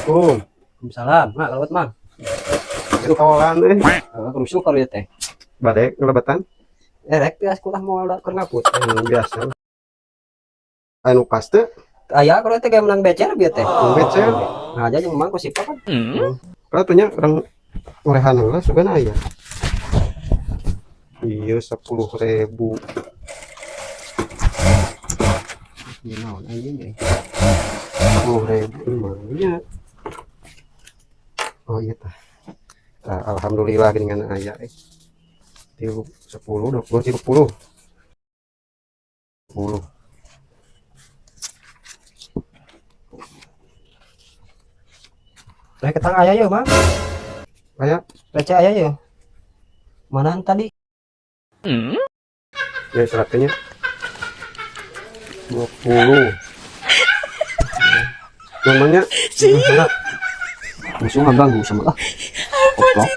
Assalamualaikum. Waalaikumsalam. Mak, kalebet, Mang. Getolan eh. Heeh, rusuh kalau teh. Bade ngelebetan. Rek teh sekolah mau keur ngaput. Biasa. Anu pas teu. Aya kalau teh kayak menang becer bieu teh. Becer. Nah, aja jeung Mang ku sipa kan. Kalau tuh nya urang orehan heula sugan aya. Iya, 10.000. Ieu naon anjing euy. 10.000 lumayan. Oh iya tah. Tah, alhamdulillah dengan aya eh. 10, 20, 30. 10. Rek ketang aya yeuh, Mang. Aya. Receh aya yeuh. Mana tadi? Ya 100-nya. 20. Namanya Enggak. Musuh ngaganggu sama ah. Goblok.